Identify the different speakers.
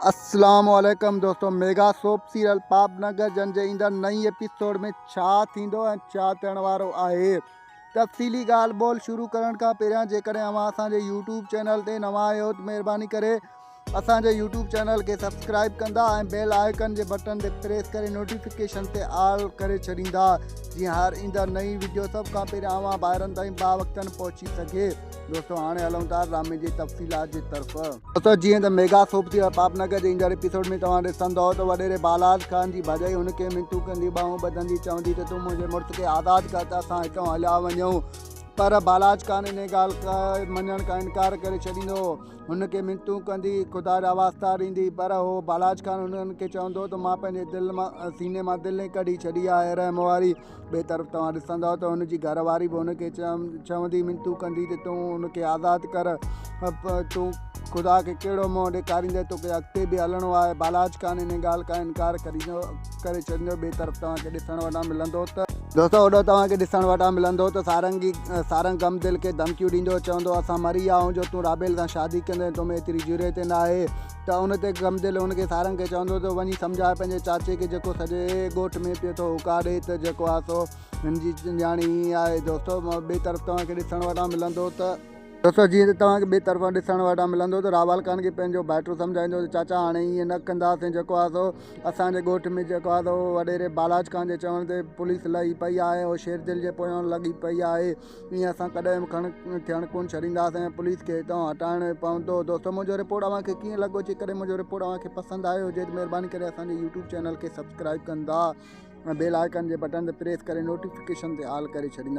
Speaker 1: اسلام عليڪم دوستو ميگا سوپ سيريل پاپ نگر جن جي ايندڙ نئين ايپيسوڊ ۾ ڇا ٿيندو ۽ ڇا ٿيڻ وارو آهي تفصيلي ڳالهه ٻولهه شروع ڪرڻ کان پهريان جيڪڏهن اوهان اسان جي يوٽيوب چينل تي نوان آهيو ته مهرباني ڪري اسان جي يوٽيوب چينل کي سبسڪرائب ڪندا ۽ بيل آئيڪن جي بٽن تي پريس ڪري نوٽيفڪيشن تي آل ڪري ڇڏيندا جيئن هر ايندڙ نئين وڊيو سڀ کان پهريان اوهان ڀائرن تائين باوقتن پهچي سگهي. دوستو هاڻي هلون ٿا ڊرامي جي تفصيلات جي طرف. دوستو جيئن ته ميگا سوپ ٿي پاپ نگر جي ايندڙ ايپيسوڊ ۾ توهان ڏسندؤ ته وڏيري بالاچ خان جي ڀاڄائي هن کي منتون ڪندي ٻانهون ٻڌندي چوندي ته تون منهنجي مڙس کي آزاد ڪر ته اسان هتان هليا وڃون پر بالاچ خان انهي ڳالهه مڃڻ کان انڪار ڪري ڇڏيندو هن کي منتون ڪندي خدا جا واسطا ڏيندي پر هو بالاچ خان انهن کي چوندو ته مان پنهنجي دل مان سيني مان دل ئي ڪڍي ڇڏي آهي رحم واري ٻئي طرف توهان ڏسندؤ ته هن جي گهر واري به هن کي چوندي منتون ڪندي ته تون هن کي آزاد ڪر تون خدا کي ڪهڙو منهن ڏيکاريندين توکي اڳتي به هلڻو آهي بالاچ خان انهي ڳالهه کان انڪار ڪري ڇڏيندو ٻئي طرف توهان کي ڏسڻ وٽان ملندو ته. دوستو هوڏو توهان کي ڏسڻ وٽان ملندو ته سارنگي سارنگ غم دل کي ڌمڪيون ڏيندو چوندو اسان مري ويا آهيون جو تون رابيل سان شادي ڪندين تو ۾ ايتري جرئت ناهي ته ان تي غم دل هن کي سارنگ کي چوندو ته وڃي سمجهاء پنهنجي چاچي کي جيڪو سڄي ڳوٺ ۾ پيو ٿو هوڪا ڏي ته جيڪو آهي سو هن جي نياڻي ائين آهي دوستو ٻئي طرف توهان کي ڏسڻ وٽان ملندو ته. دوستو جيئن ته توهان کي ٻئي طرفان ڏسڻ وٽان ملندو ته راول خان کي پنهنجو ڀائٽو سمجهائيندو ته چاچا هاڻي ائين نه ڪنداسين جيڪو آهي سو اسان جي ڳوٺ ۾ جيڪو آهي سو وڏيري بالاچ خان جي چوڻ تي پوليس لهي پئي آهي ۽ شير دل جي پويان لڳي پئي آهي ائين اسان ڪڏهن به کڻ ٿيڻ ڪونه ڇڏينداسين ۽ پوليس کي هتان هٽائڻو ئي پوندو. دوستو منهنجو رپورٽ اوهان کي ڪيئن لڳو جيڪڏهن منهنجو رپورٽ اوهان کي پسند آيو هجي ته مهرباني ڪري اسان جي يوٽيوب چينل کي سبسڪرائب ڪندا ۽ بيل آئيڪن جي بٽڻ تي پريس ڪري نوٽيفڪيشن تي آل ڪري ڇڏيندا.